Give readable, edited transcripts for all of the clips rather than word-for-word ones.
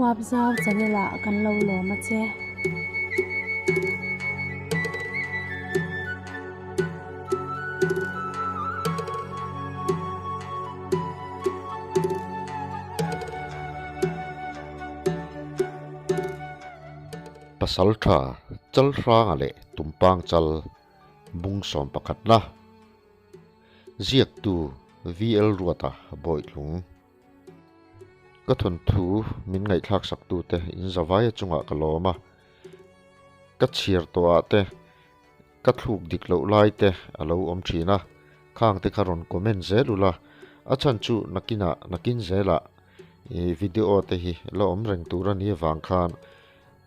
Huapzau channel ah kan lo lawm a che. Pasaltha Chalhranga leh Tumpang Chal bung sawm pakhatna ziaktu VL Ruata Bawitlung. Ka thawnthu min ngaihthlak sak tute in zavaia chungah ka lawm a, ka chhiar tawh ah te ka thluk dik loh lai te a lo awm thin a, khang te kha rawn comment zel ula, a chhan chu nakinah nakin zelah ih video te hi la awm reng tur a ni avang khan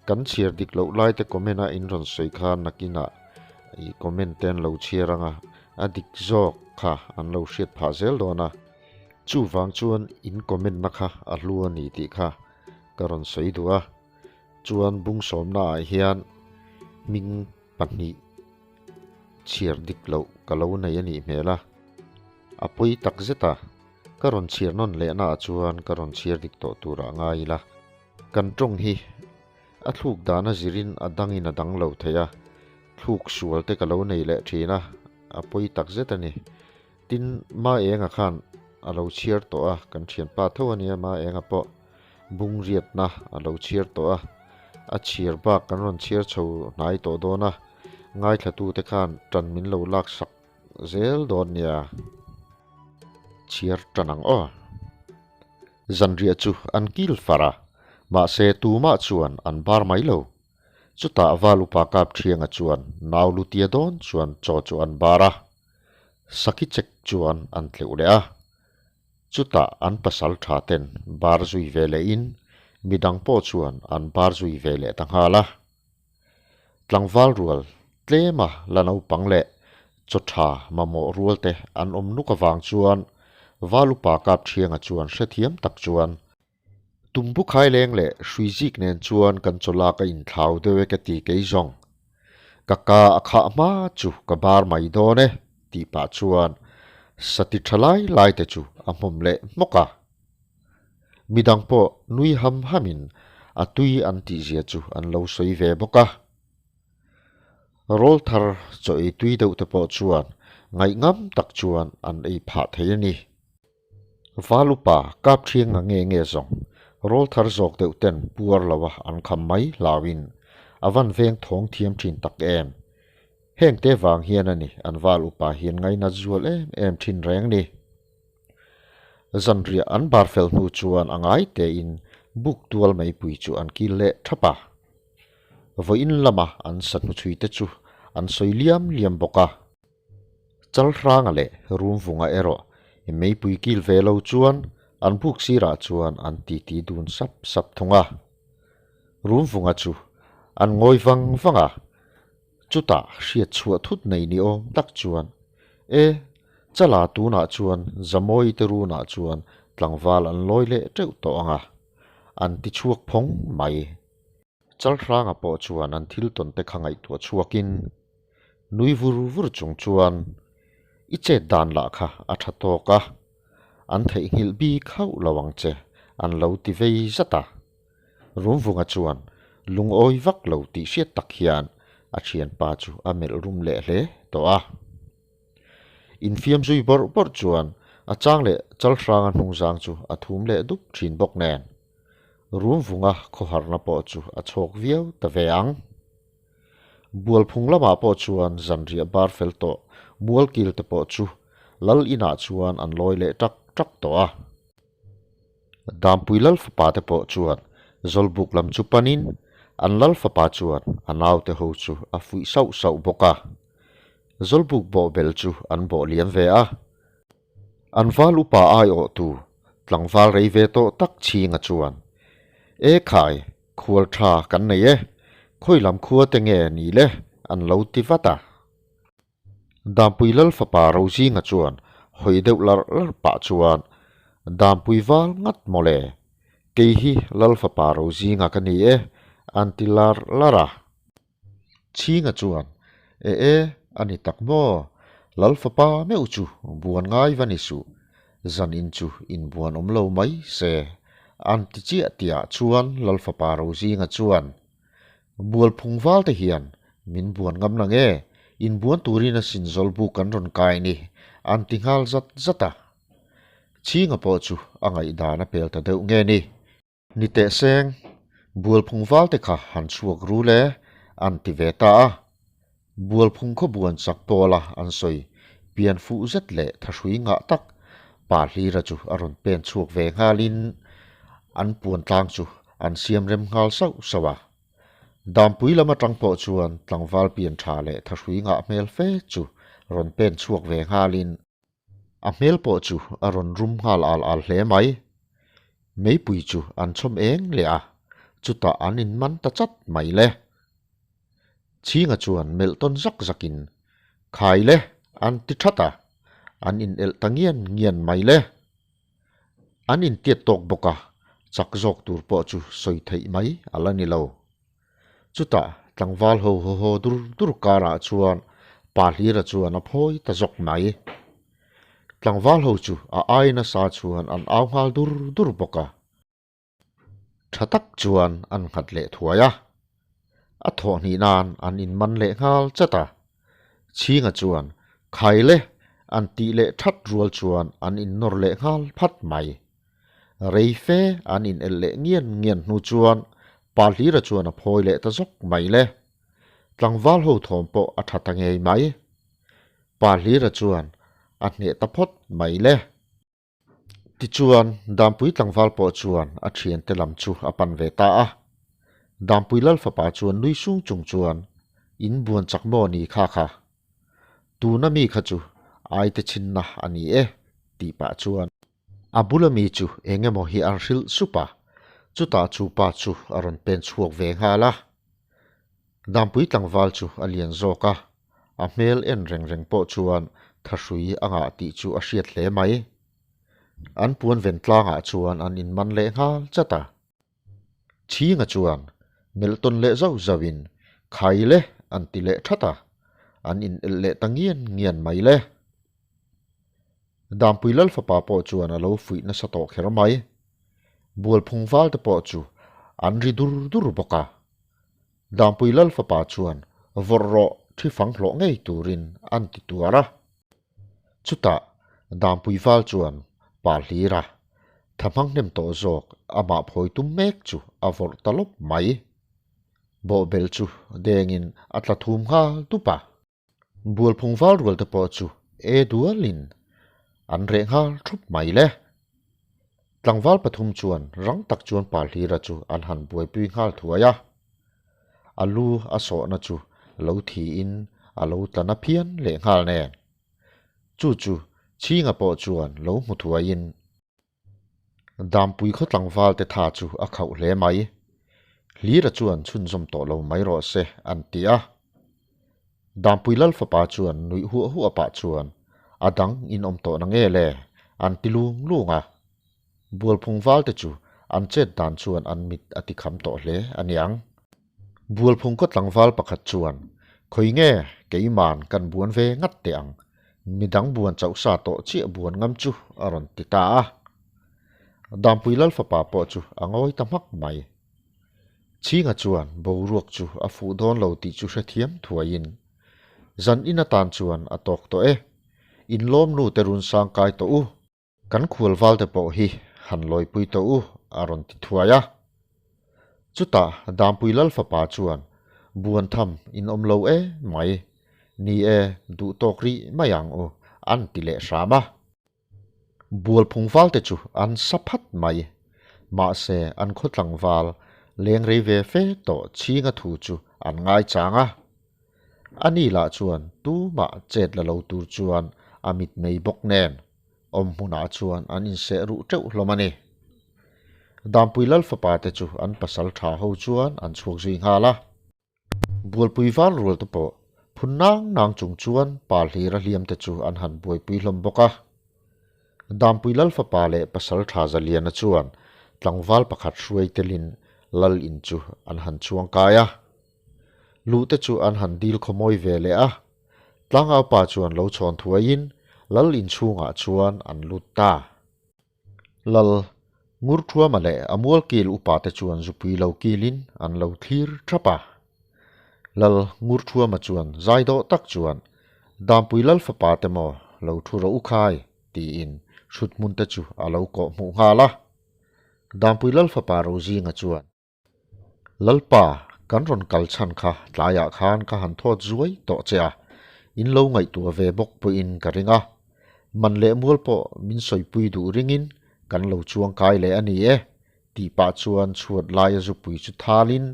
kan chhiar dik loh lai te comment a in rawn sawi khan nakinah ih comment te an lo chhiar ang a, a dik zawk kha an lo hriat phah zel dawn a. Chuvang chuan in comment na kha a hlu a ni tih kha ka rawn sawi duh a, chuan bung sawmna ah hian hming pahnih chhiar dik loh ka lo nei a nih hmel a, a pawi tak zet a, ka rawn chhiar nawn lehna ah chuan ka rawn chhiar dik tawh tur ah ngai ila. Kan tawng hi a thluk dan a zirin a dangin a dang lo thei a, thluk sual te ka lo nei leh thin a, a pawi tak zet a ni. Tin, Ma Enga khan a lo chhiar tawh a, kan thianpa tho a nia Ma Enga pawh bung riatna a lo chhiar tawh a, a chhiar bak kan rawn chhiar chho hnai tawh dawn a, ngaithlatute khan tan min lo laksak zel dawn nia. Chhiar tan ang aw. Zanriah chu an kil far a, mahse tumah chuan an bar mai lo. Chutah Val upa Kapṭhianga chuan nau lutia dawn chuan chaw chu an bar a, Saki chek chuan an tleuh leh a. Chutah an pasal tha ten bar zui ve lehin midang pawh chuan an bar zui ve leh ta nghal a. Tlangval rual tlema la naupang leh chaw tha mamawh rual te an awm nuk avang chuan Val upa Kapṭhianga chuan hrethiam tak chuan Tumbu khaileng leh hrui zik nen chuan kan chaw lak a inthlau deuh e ka ti kei zawng. Ka ka a khah hma chu ka bar mai dawn e tih pah chuan sati tha lai lai te chu a hmawm leh hmawk a. Midang pawh nui ham hamin a tui an tihzia chu an lo sawi ve bawk a. Rawl thar chaw ei tui deuh te pawh chuan ngaihngam tak chuan an ei phah thei a ni. Val upa kap thiang nga nge nge zawng rawl thar zawk deuh ten puar lo a an kham mai hlauin a van veng thawng thiam thin tak em. Heng te vang hian a ni an val upa hian ngainat zual em em thin reng ni. Zanriah an bar fel hnu chuan a ngai tein buk tual meipui chu an kil leh thap a. Vawiin lama an sa hnuchhui te chu an sawi liam liam bawk a. Chalhranga leh Rumvunga erawh meipui kil ve lo chuan an buk sirah chuan an titi dun sap sap thung a. Rumvunga chu an ngawi vang vang a, chutah hriat chhuah thut nei ni awm tak chuan, E, Chala tunah chuan Zamawi te runah chuan tlangval an lawi leh teuh tawh ang a, an ti chhuak phawng mai. Chalhranga pawh chuan an thil tawn te kha ngaihtuah chhuakin nui vur vur chung chuan i chet dan lah kha a tha tawk a, an theihnghilh bik hauh lo ang che an lo ti vei zat a. Rumvunga chuan lungawi vak lo tih hriat tak hian a thianpa chu a melh rum leh hle tawh a. Infiam zui bawrh bawrh chuan a chang leh Chalhranga hnungzang chu a thum leh dup thin bawk nen. Rumvunga khawharna pawh chu a chhawk viau ta ve ang. Bualphung lamah pawh chuan zanriah bar fel tawh mualkil te pawh chu lal inah chuan an lawi leh ṭak ṭak tawh a. Dampui lal fapa te pawh chuan Zawlbuk lam chu panin an lal fapa chuan a naute ho chu a fuih sauh sauh bawk a. Zawlbuk bawhbel chu an bawh liam ve a. An val upa aiawhtu tlangval rei ve tawh tak chhinga chuan, E khai, khual tha kan nei e, khawi lam khua te nge ni le? an lo ti vat a. Dampui lal fapa Rozinga chuan hawi deuh larh larh pah chuan, Dampui val ngat mawle, kei hi lal fapa Rozinga ka ni e, an ti larh larh a. Chhinga chuan, E e, a ni tak maw? Lal fapa meuh chu buan ngai va ni suh, zan in chu inbuan awm lo mai se, An ti chiah tihah chuan Lalfapa Rozinga chuan, Bualphung valte hian min buan ngam na nge? Inbuan turin a sin zawl buk kan rawn kai ni, an ti nghal zat zat a. Chhinga pawh chu a ngaihdan a pel ta deuh nge ni? Ni teh seng, Bualphung valte kha han chhuak rul e, an ti ve ta a. Bualphung khaw buan chak pawla an sawi pian fuh zet leh thahrui ngah tak pa hlira chu a rawn pen chhuak ve nghalin an puan tlang chu an siam rem nghal sauh sauh a. Dampui lam atang pawh chuan tlangval pian tha leh thahrui ngah hmel fe chu rawn pen chhuak ve nghalin A hmel pawh chu a rawn rum nghal al al hle mai. Meipui chu an chhawm eng leh a, chutah an inman ta chat mai le. Chhinga chuan melh tawn zak zakin, Khai le, an ti that a, an inelh ta ngian ngian mai le. An intiat tawk bawk a, chak zawk tur pawh chu sawi theih mai a la ni lo. Chutah tlangval ho haw haw dur dur karah chuan Pa Hlira chuan a phawi ta zawk mai. Tlangval ho chu a ai nasa chuan an au nghal dur dur bawk a. Tha tak chuan an nghat leh thuai a. A thawh hnih nan an inman leh nghal chat a. Chhinga chuan khai le an tih leh that rual chuan an innawr leh nghal phat mai. Rei fe an in elh leh ngian ngian hnu chuan Pa Hlira chuan a phawi leh ta zawk mai le. Tlangval ho thawm pawh a tha ta ngei mai. Pa Hlira chuan a hneh ta phawt mai le. Tichuan Dampui tlangval pawh chuan a thiante lam chu a pan ve ta a. Dampui Lal fapa chuan nui sung chung chuan, In buan chak maw ni kha kha? Tuna mi kha chu aite chhinna a ni e, tih pah chuan. A bula mi chu eng emaw hi an hrilh sup a, chutah chu pa chu a rawn pen chhuak ve nghal a. Dampui tlangval chu a lian zawk a, a hmel en reng reng pawh chuan thahrui a ngah tih chu a hriat hle mai. An puan ven tlangah chuan an inman leh nghal chat a. Chhinga chuan melh tawn leh zauh zauhin khai le an ti leh that a, an inelh leh ta ngian ngian mai le. Dampui Lal fapa pawh chuan a lo fuih nasa tawh kher mai. Bualphung val te pawh chu an ri dur dur bawk a. Dampui Lal fapa chuan vawrh rawh thi fang hlawh ngei turin an ti tuar a. Chutah Dampui val chuan pa hlir a, tha hmang hnem tawh zawk amah phawi tum mek chu a vawrh ta lawp mai. Bawhbel chu dengin a tla thum nghal dup a. Bualphung val rual te pawh chu e dualin an reh nghal thup mai le. Tlangval pathum chuan rang tak chuan pa hlira chu an han buaipui nghal thuai a. A lu a sawhna chu lo thiin a lo tla na phian leh nghal nen. Chu chu Chhinga pawh chuan lo hmu thuaiin Dampui khaw tlangval te tha chu a khauh hle mai. Hlira chuan chhunzawm tawh lo mai rawh se an ti a. Dampui Lal fapa chuan nuih huah huah pah chuan a dang in awm tawh na nge le an ti lung lung a. Bualphung val te chu an chet dan chuan an mit a ti kham tawh hle a niang. Bualphung khaw tlangval pakhat chuan, Khawi nge keiman kan buan ve ngat teh ang, midang buan chauh sa tawh chiah buan ngam chu a rawn ti ta a. Dampui Lal fapa pawh chu a ngawi ta hmak mai. Chhinga chuan boruak chu a fuh dawn lo tih chu hrethiam thuaiin, Zan in atan chuan a tawk tawh e, inlawm nu te run sang kai tawh u. Kan khual valte pawh hi han lawipui tawh u, a rawn ti thuai a. Chutah Dampui Lal fapa chuan, Buan tham in awm lo e mai, ni e, duh tawk rih mai ang u, an ti leh hram a. Bualphung valte chu an sa phat mai. Mahse an khaw tlangval leng rei ve fe tawh chhinga thu chu an ngaichang a. Ani lah chuan tumah chet la lo tur chuan a mitmei bawk nen. Awm hmunah chuan an inseh ruh teuh hlawm a ni. Dampui Lal fapa te chu an pasal tha ho chuan an chhuak zui nghal a. Bualpui val rual te pawh phun nang nang chung chuan pa hlira hliam te chu an han buaipui hlawm bawk a. Dampui Lal fapa leh pasal tha Zaliana chuan tlangval pakhat hruai telin Lal in chu an han chuang kai a. Luh te chu an han dil khawmawi ve leh a. Tlangau pa chuan lo chhawn thuaiin Lal inchhungah chuan an lut ta. Lal, Ngurthuama leh a mualkil upate chuan zupui lo kilin an lo thlir thap a. Lal Ngurthuama chuan zai dawh tak chuan, Dampui Lal fapa te maw lo thu rawh u khai, tiin hrut hmun te chu a lo kawh hmuh nghal a. Dampui Lal fapa Rozinga chuan, Lalpa, kan rawn kal chhan kha tlaiah khan ka han thawt zuai tawh che a, in lo ngaihtuah ve bawk pawhin ka ring a. Man leh mual pawh min sawipui duh ringin kan lo chuang kai leh a ni e, tih pah chuan chhuat laia zupui chu thalin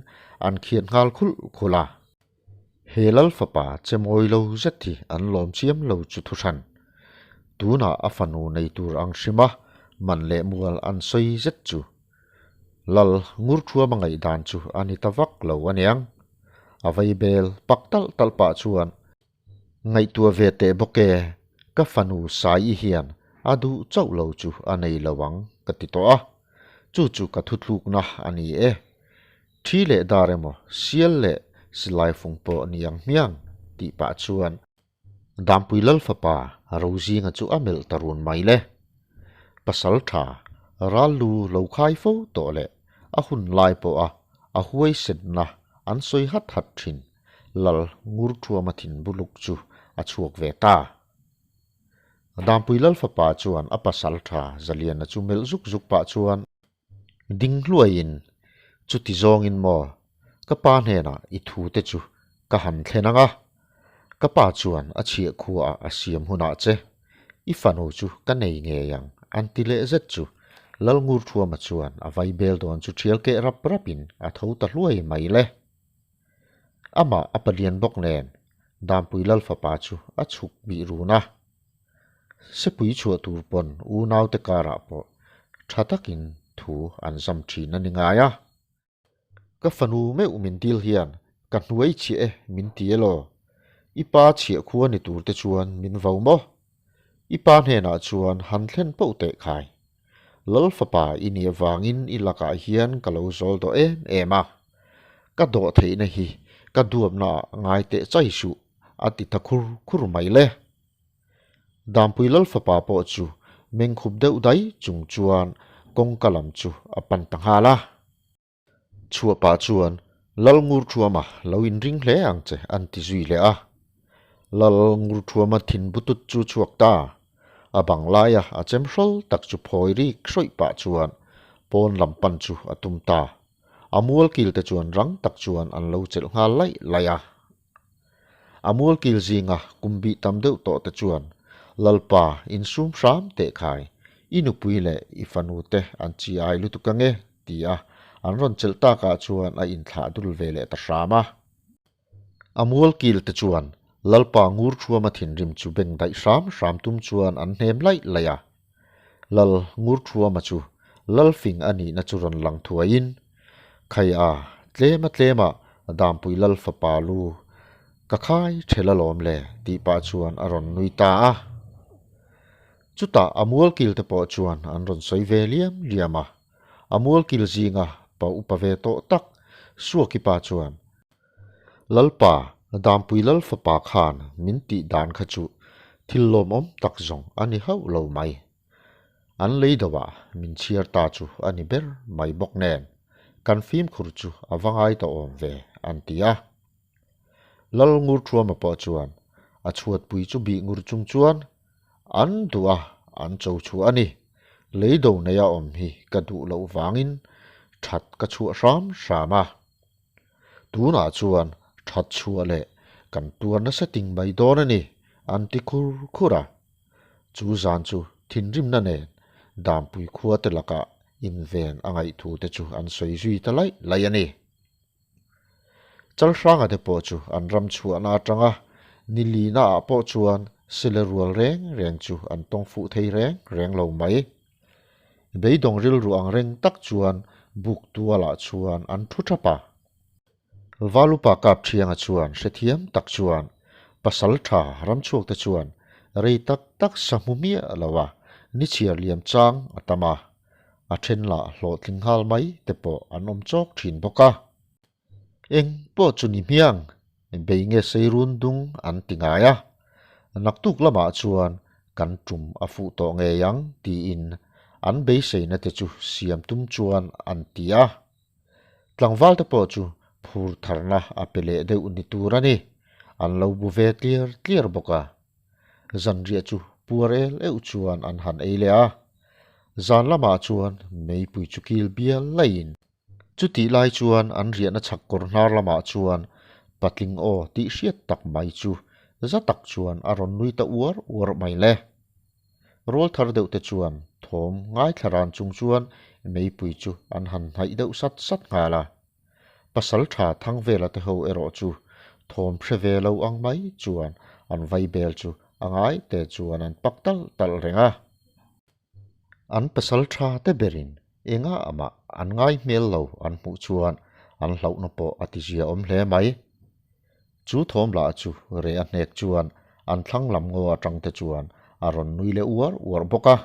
an khiat nghal khulh khulh a. He Lal fapa che mawi lo zet hi an lawm chiam lo chu thu hran. Tunah a fanu nei tur ang hrima man leh mual an sawi zet chu Lal Ngurthuama ngaihdan chu a ni ta vak lo aniang. A vei bel pak talh talh pah chuan Ngaihtuah ve teh bawk e, ka fanu Saii hian a duh chauh lo chu a nei lo ang ka ti tawh a, chu chu ka thuthlukna a ni e. Thi leh dar emaw sial leh silai fung pawh ni ang hmiang tih pah chuan Dampui Lal fapa Rozinga chu a melh ta run mai le. Pasal tha ral lu lo khai fo tawh leh a hun lai pawha a huaisenna an sawi hat hat thin Lal Ngurthuama thinbuluk chu a chhuak ve ta. Dampui Lal fapa chuan a pasal tha Zaliana chu melh zuk zuk pah chuan Ding hluaiin, Chuti zawngin maw, ka pa hnenah i thu te chu ka han thlen ang a, ka pa chuan a chhiah khuaah a siam hunah che, i fanu chu ka nei ngei ang an ti leh zet chu Lalngurthuama chuan a vai bel dawn chu thial keh rap rapin a tho ta hluai mai le. Amah a palian bawk nen Dampui Lal fapa chu a chhuk bih run a. Sepui chhuah tur pawn unaute karah pawh tha takin thu an zam thin a ni ngai a. Ka fanu meuh min dil hian ka hnuai chhiah e min ti elaw? I pa chhiah khua ni tur te chuan min vo maw? I pa hnenah chuan han thlen poh teh khai. Lal fapa i nih avangin i lakah hian ka lo zawl dawh em em a. Ka dawh theihna hi ka duapnaah ngai teh chai suh a ti ta khur khur mai le. Dampui Lal fapa pawh chu mengkhup deuh dai chung chuan kawngka lam chu a pan ta nghal a. Chhuah pah chuan Lal Ngurthuama lo inring hle ang che an ti zui leh a. Lal Ngurthuama thin butut chu chhuak ta. A bang laia a chem hrawl tak chu phawi rik hrawih pah chuan pawn lam pan chu a tum ta. A mual kil te chuan rang tak chuan an lo chelh nghal laih laih a. A mual kil zinga kum bih tam deuh tawh te chuan Lalpa insum hram teh khai, i nupui leh i fanu te an chi ai lutuk ange ti a an rawn chelh takah chuan a inthlah dul ve leh ta hram a. A mual kil te chuan Lalpa ngur thuama thinrim chu beng daih hram hram tum chuan an hnem laih laih a. Lal ngur thuama chu Lalfing a nihna chu rawn lang thuaiin, Khai a, tlema tlema Dampui Lal fapa lu ka khai ṭhel alawm le tih pah chuan a rawn nui ta a. Chutah a mual kil te pawh chuan an rawn sawi ve liam liam a. A mual kil zinga pa upa ve tawh tak Suaki pa chuan, Lalpa, Dampui Lal fapa khan min tih dan kha chu thil lawmawm tak zawng a ni hauh lo mai. An lei deuhah min chhiar ta chu a ni ber mai bawk nen, kan fimkhur chu a va ngai ta awm ve, an ti a. Lal Ngurthuama pawh chuan a chhuatpui chu bih ngur chung chuan an duh a, an cho chhuah a ni. Lei do neia awm hi ka duh loh vangin that ka chhuah hram hram a. Tunah chuan that chhuah leh kan tuar nasa ting mai dawn a ni, an ti khur khur a. Chu zan chu thinrimna nen Dampui khua te lakah inven a ngaih thu te chu an sawi zui ta laih laih a ni. Chalhranga te pawh chu an ram chhuahna atanga ni lina ah pawh chuan sile rual reng reng chu an tawng fuh thei reng reng lo mai. Beidawng rilru ang reng tak chuan buk tualah chuan an thu thap a. Valupa Kapthianga chuan hrethiam tak chuan pasal tha ramchhuak te chuan rei tak tak sa hmu miah lo a, ni chhiar liam chang a tam a. A then lah hlawhtling nghal mai te pawh an awm chawk thin bawk a. Eng pawh chu ni hmiang, bei nge sei run dung an ti ngai a. Naktuk lamah chuan kan tum a fuh tawh ngei ang tiin an beiseina te chu siam tum chuan an ti a. Tlangval te pawh chu phur tharna a pe leh deuh ni tur a ni, an lo bu ve tliar tliar bawk a. Zanriah chu puar el euh chuan an han ei leh a, zan lamah chuan meipui chu kil bial laiin Chutih lai chuan an riahna chhak kawr hnar lamah chuan patling aw tih hriat tak mai chu za tak chuan a rawn nui ta uar uar mai le. Rawl thar deuh te chuan thawm ngaithla ran chung chuan meipui chu an han hnaih deuh sat sat nghal a. Pasal tha Thangvela te ho erawh chu thawm hre ve lo ang mai chuan an vaibel chu a ngai te chuan an pak talh talh reng a. An pasal tha te berin enga amah an ngai hmel lo an hmuh chuan an hlauhna pawh a tizia awm hle mai. Chu thawm lah chu reh a hnek chuan an thlang lam ngaw atang te chuan a rawn nui leh uar uar bawk a.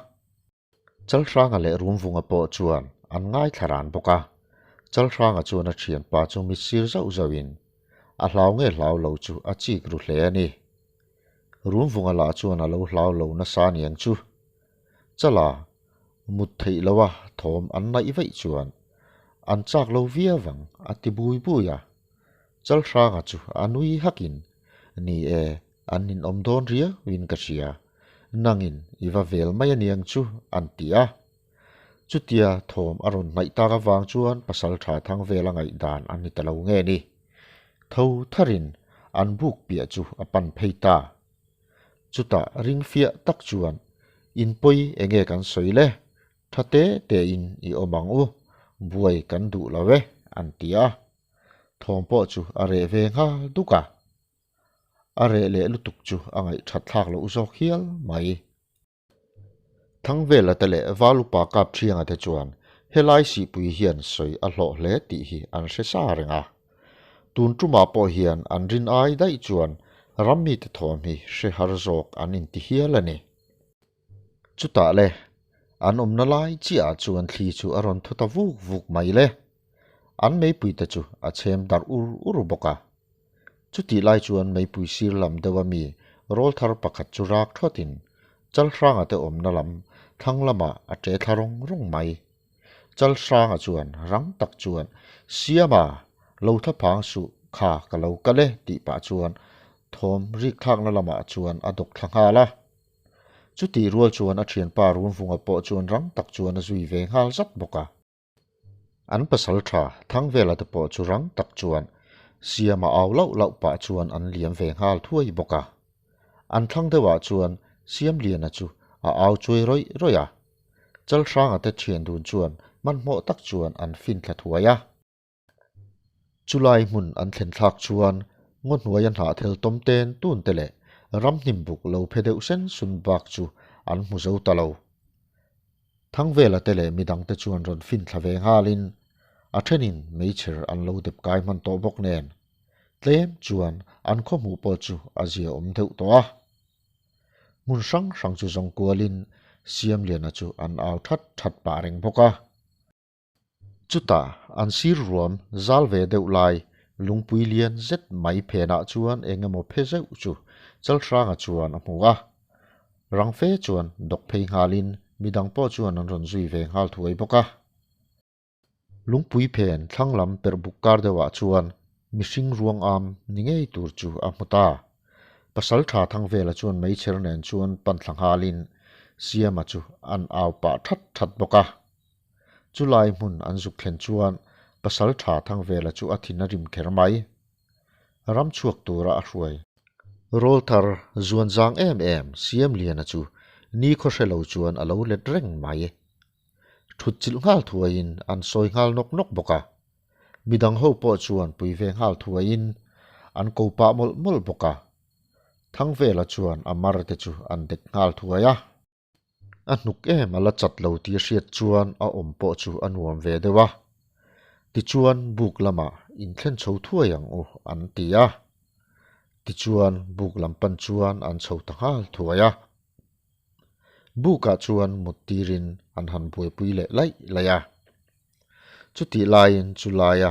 Chalhranga leh Rumvunga pawh chuan an ngaithla ran bawk a. Chalhranga chuan a thianpa chu mit sir zauh zauhin a hlau nge hlau lo chu a chik ru hle a ni. Rumvunga lah chuan a lo hlau lo nasa niang chu. Chala, mut theih loha thawm an naih vaih chuan an chak lo viau ang a ti bui bui a. Chalhranga chu a nui hakin, Ni e, an ninawm dawn riauin ka hria, nangin i va vel mai aniang chu an ti a. Chutia thawm a rawn hnaih tak avang chuan pasaltha Thangvela ngaihdan a ni ta lo nge ni. Tho tharin an buk piah chu a pan phei ta. Chutah ring fiah tak chuan, In pawi enge kan sawi le? Tha te tein i awm ang u, buai kan duh lo e, an ti a. Thawm pawh chu a reh ve nghal duk a. A reh leh lutuk chu a ngaihthat thlak loh zawk hial mai. Thangvela te leh Valupa Kapṭhianga te chuan helai sihpui hian sawi a hlawh hle tih hi an hre sa reng a. Tun ṭumah pawh hian an rin ai daih chuan ram mite thawm hi hre har zawk an inti hial a ni. Chutah le, an awmna lai chiahah chuan thli chu a rawn thaw ta vuk vuk mai le. An meipuite chu a chhem darh ur ur bawk a. Chutih lai chuan meipui sir lam deuha mi rawlthar pakhat chu rak thawtin Chalhranga te awmna lam thlang lamah a ṭe thla rawng rawng mai. Chalhranga chuan rang tak chuan, Siama, lo tha phang suh, kha ka lo kal e tih pah chuan thawm rik thlakna lamah chuan a dawk thla nghal a. Chutih rual chuan a ṭhianpa Runvunga pawh chuan rang tak chuan a zui ve nghal zat bawk a. An pasal tha Thangvela te pawh chu rang tak chuan Siama au lauh lauh pah chuan an liam ve nghal thuai bawk a. An thlang deuhah chuan Siamliana chu a au chuai rawih rawih a. Chalhranga te thian dun chuan hmanhmawh tak chuan an fin thla thuai a. Chulai hmun an thlen thlak chuan ngaw hnuaia hnahthel tawm ten tun te leh ramhnim buk lo phe deuh sen sun bak chu an hmu zo ta lo. Thangvela te leh midang te chuan rawn fin thla ve nghalin a thenin meichher an lo dep kai hman tawh bawk nen tlem chuan an khaw hmuh pawh chu a zia awm deuh tawh a. Hmun hrang hrang chu zawng kualin Siamliana chu an au that that pah reng bawk a. Chutah an sir ruam zal ve deuh lai lungpui lian zet mai phenah chuan eng emaw phe zeuh chu Chalhranga chuan a hmu a. Rang fe chuan dawk phei nghalin midang pawh chuan an rawn zui ve nghal thuai bawk a. Lungpui phen thlang lam perh buk kar deuhah chuan mihring ruang am ni ngei tur chu a hmu ta. Pasal tha Thangvela chuan meichher nen chuan pan thla nghalin Siama chu an au pah that that bawk a. Chulai hmun an zuk thlen chuan pasal tha Thangvela chu a thin a rim kher mai. Ram chhuak tura a hruai. Rawlthar zuan zang em em Siamliana chu ni khaw hre lo chuan a lo let reng mai. Thut chilh nghal thuaiin an sawi nghal nawk nawk bawk a. Midang ho pawh chuan pui ve nghal thuaiin an ko pah mawlh mawlh bawk a. Thangvela chuan a mar te chu an dek nghal thuai a. A hnuk em a la chat lo tih a hriat chuan a awm pawh chu a nuam ve deuh a. Tichuan buk lamah inthlen chho thuai ang u an ti a. Tichuan buk lam pan chuan an chho ta nghal thuai a. Bukah chuan mut tirin an han buaipui leh laih laih a. Chutih laiin chu laia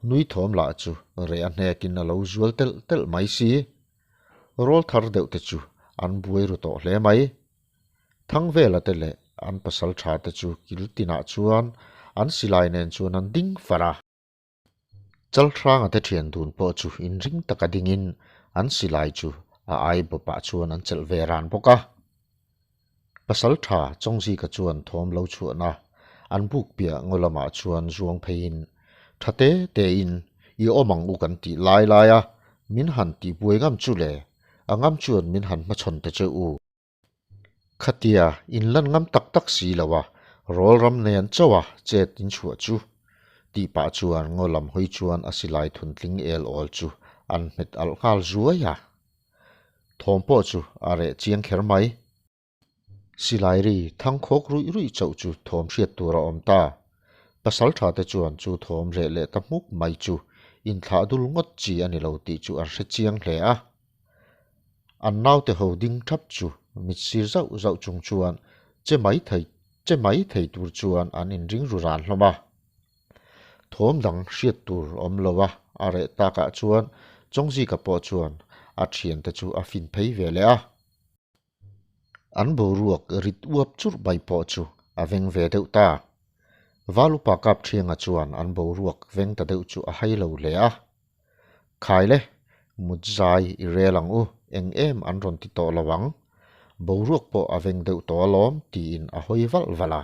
nui thawm lah chu reh a hnekin a lo zual telh telh mai si. Rawl thar deuh te chu an buai ru tawh hle mai. Thangvela te leh an pasaltha te chu kil tinah chuan an silai nen chuan an ding far a. Chalhranga te thian dun pawh chu inring taka dingin an silai chu a ai bawpah chuan an chelh ve ran bawk a. Pasaltha Chawngzika chuan thawm lo chhuahna an buk piah ngaw lamah chuan zuang pheiin tha te tein i awm ang u kan tih lai lai a, min han tihbuai ngam chu le, a ngam chuan min han hmachhawn ta che u. Khatia in lan ngam tak tak si lo a, rawl ram nen chauh a chet in chhuah chu tih pah chuan ngaw lam hawi chuan a silai thuntling el awl chu an hmet alh nghal zuai a. Thawm pawh chu a reh chiang kher mai. Silai ri thang khawk ruih ruih chauh chu thawm hriat tur a awm ta. Pasaltha te chuan chu thawm reh leh ta hmuk mai chu inthlah dul ngawt chi a ni lo tih chu an hre chiang hle a. An naute ho ding thap chu mit sir zauh zauh chung chuan che mai thei che mai thei tur chuan an inring ru ran hlawm a. Thawm dang hriat tur awm lo a, a reh takah chuan Chawngzika pawh chuan a thiante chu a fin phei ve leh a. An boruak rit uap churh mai pawh chu a veng ve deuh ta. Valupa Kapthianga chuan an boruak veng ta deuh chu a hai lo hle a. Khai le, mut zai i rel ang u, eng em an rawn ti tawh lo ang. Boruak pawh a veng deuh tawh alawm tiin a hawi valh valh a.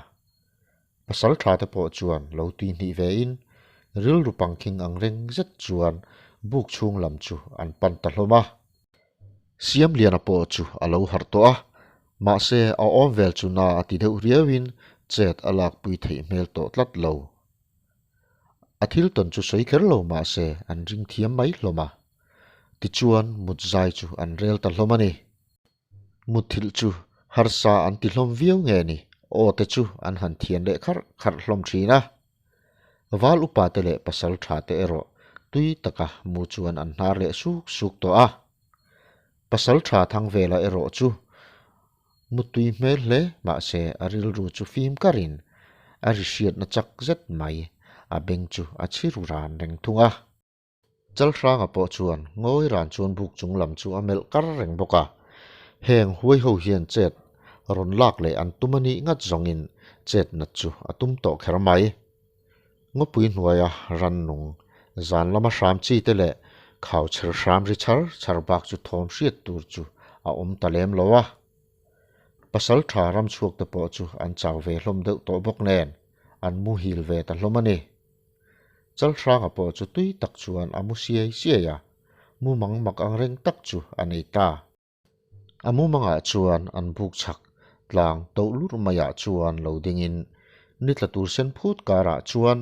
Pasal tha te pawh chuan lo tui hnih ve in rilru pangkhing ang reng zet chuan buk chhung lam chu an pan ta hlawm a. Siamliana pawh chu a lo harh tawh a, mahse a awm vel chu na a ti deuh riau in chet a lakpui theih hmel tawh tlat lo. A thil tawn chu sawi kher lo mahse an ring thiam mai hlawm a. Tichuan mut zai chu an rel ta hlawm a ni. Mutthilh chu harsa an ti hlawm viau nge ni aw te chu an han thian leh kharh kharh hlawm thin a. Val upa te leh pasal tha te erawh tui taka mu chuan an hnar leh suk suk tawh a. Pasal tha thang vela erawh chu Muttui hmel hle mahse a rilru chu fim karin a ri hriatna chak zet mai, a beng chu a chhi ru ran reng thung a. Chalhranga pawh chuan ngawi ran chuan buk chung lam chu a melh kar reng bawk a, heng huai ho hian chet rawn lak leh an tum a nih ngat zawngin chet nat chu a tum tawh kher mai. Ngawpui hnuaia rannung zan lama hram chi te leh khau chher hram ri chhar chhar bak chu thawm hriat tur chu a awm ta lem lo a. Pasal tha ram chhuak te pawh chu an chau ve hlawm deuh tawh bawk nen an muhil ve ta hlawm a ni. Chalhranga pawh chu tui tak chuan a mu siai siai a, mumang mak ang reng tak chu a nei ta. A mumangah chuan an buk chhak tlang toh lur maiah chuan lo dingin ni tla tur sen phut karah chuan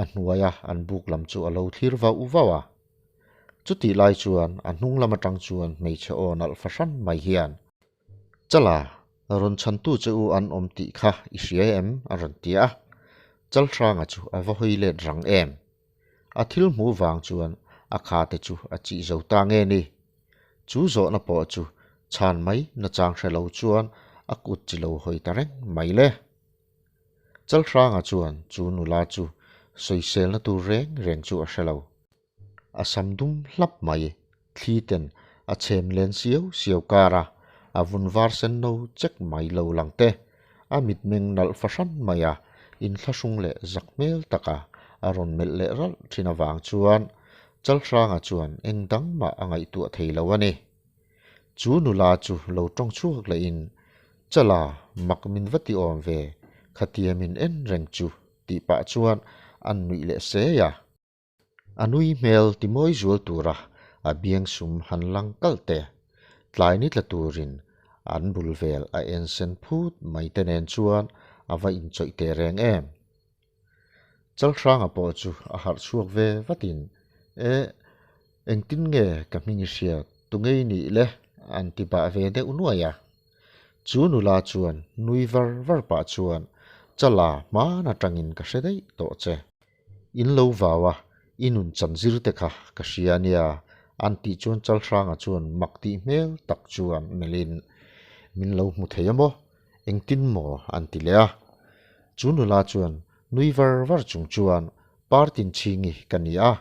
a hnuaia an buk lam chu a lo thlir vauh vauh a. Chutih lai chuan a hnung lam atang chuan hmeichhe aw nalh fahran mai hian, Chala, rawn chhantu che u an awm tih kha i hria em? a rawn ti a. Chalhranga chu a va hawi let rang em? A thil hmuh vang chuan a kha te chu a chih zo ta nge ni? Chu zawhna pawh chu chhan mai nachang hre lo chuan a kut chi lo hawi ta reng mai le. Chalhranga chuan chu nula chu sawiselna tur reng reng chu a hre lo. A sam dum hlap mai, thli ten a chhem len siau siau kar a, a vun var sen no chek mai lo lang te, a mitmeng nalh fahran mai a, inthlahrung leh zak hmel taka a rawn melh leh ralh thin avang chuan Chalhranga chuan eng dang mah a ngaihtuah thei lo a ni. Chu nula chu lo tawng chhuak lehin, Chala, mak min va ti awm ve, khatia min en reng chu, tih pah chuan an nuih leh sei a. A nui hmel ti mawi zual tura a biang sum han lang kalh te, tlai ni tla turin an bul vel a en sen phut mai te nen chuan a va inchawih teh reng em. Chalhranga pawh chu a harh chhuak ve vatin, E, engtin nge ka hming i hriat, tungei nih le? an ti bah ve deuh nuai a. Chu nula chuan nui var var pah chuan, Chala, hman atangin ka hre daih tawh che. In lo vau a, i nun chan zir te kha ka hria a nia, an tih chuan Chalhranga chuan mak tih hmel tak chuan melhin, Min lo hmu thei a maw? Engtin maw? an ti leh a. Chu nula chuan nui var var chung chuan, Partin chhingi ka ni a,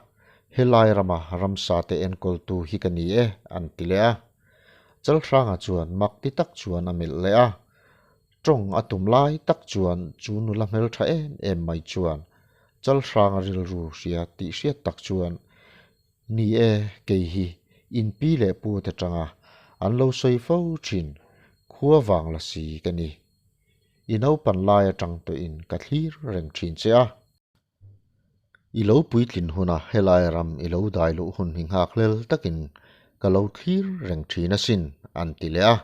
helai rama ramsa te enkawltu hi ka ni e, an ti leh a. Chalhranga chuan mak ti tak chuan a melh leh a. Tawng a tum lai tak chuan chu nula hmeltha em em mai chuan Chalhranga rilru hria tih hriat tak chuan, Ni e, kei hi in pi leh pu te tanga an lo sawi fo thin, khua vang la si ka ni. I naupan lai atang tawhin ka thlir reng thin che a. I lo puitlin huna helai ram i lo dai luh hun hi nghak hlel takin ka lo thlir reng thin asin, an ti leh a.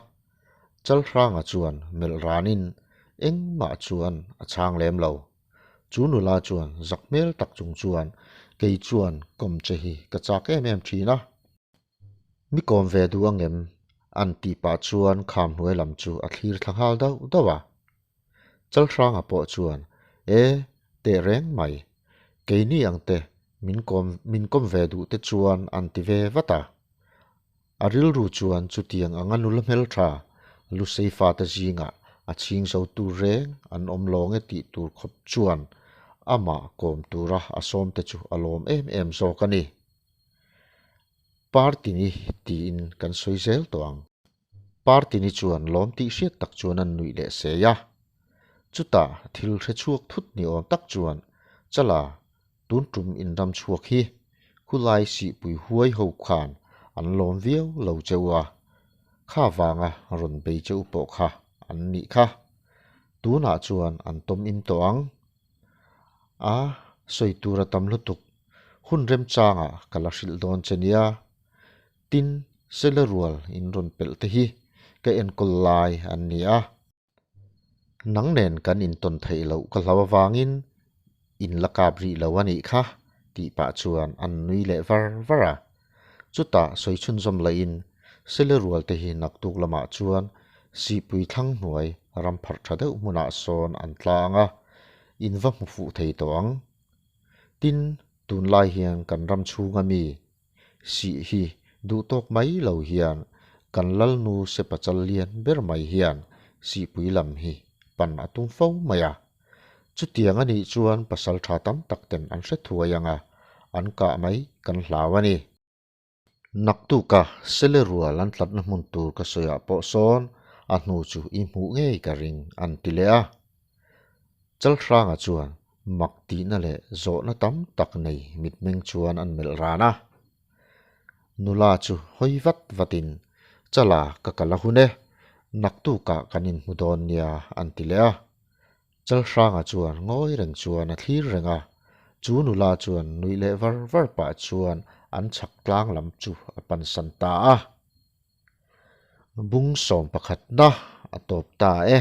Chalhranga chuan melh ranin engmah chuan a chhang lem lo. Chu nula chuan zak hmel tak chung chuan kei chuan kawm che hi ka chak em em thin a. Mi kawm ve duh angem? an tih pah chuan kham hnuai lam chu a thlir thla nghal dauh dauh a. Chalhranga pawh chuan, E, teh reng mai. Keini ang te min kawm min kawm ve duh te chuan an ti ve vat a. A rilru chuan chutiang anga nula hmeltha Lusei fate zingah a chhing zo tur reng an awm lawng e tih tur khawp chuan amah kawm tura a sawmte chu a lawm em em zawk a ni. Partini tiin kan sawi zel tawh ang. Partini chuan lawm tih hriat tak chuan an nuih leh sei a. Chutah thil hre chhuak thut ni awm tak chuan Chala tun tum inram chhuak hi khulai sihpui huai ho khan an lawm viau lo cheu a, kha vanga rawn bei cheu pawh kha an nih kha. Tunah chuan an tawm im tawh ang. A sawi tur a tam lutuk. Hun remchangah ka la hrilh dawn che nia. Tin, sele rual in rawn pelh te hi ka enkawl lai an ni a. Nang nen kan intawn theih loh ka hlau avangin in la kap rih lo a nih kha tih pah chuan an nui leh var var a. Chutah sawi chhunzawm lahin sele rual te hi naktuk lamah chuan sihpui thlang hnuai ram pharh tha deuh hmunah sawn an tla ang a, in va hmu fuh thei tawh ang. Tin, tunlai hian kan ram chhunga mi Sih hi duh tawk mai lo hian kan Lalnu Sepachal lian ber mai hian sihpui lam hi pan a tum fo mai a. Chutiang a nih chuan pasal tha tam tak ten an hre thuai ang a, an kah mai kan hlau a ni. Naktuka sele rual an tlatna hmun tur ka sawiah pawh sawn a hnu chu i hmuh ngei ka ring an ti leh a. Chalhranga chuan mak tihna leh zawhna tam tak nei mitmeng chuan an melh ran a. Nula chu hawi vat vatin, Chala ka kal a hun e, naktukah kan inhmu dawn nia an ti leh a. Chalhranga chuan ngawi reng chuan a thlir reng a, chu nula chuan nuih leh var var pah chuan an chhak tlang lam chu a pansan ta a. Bung sawm pakhatna a tawp ta e.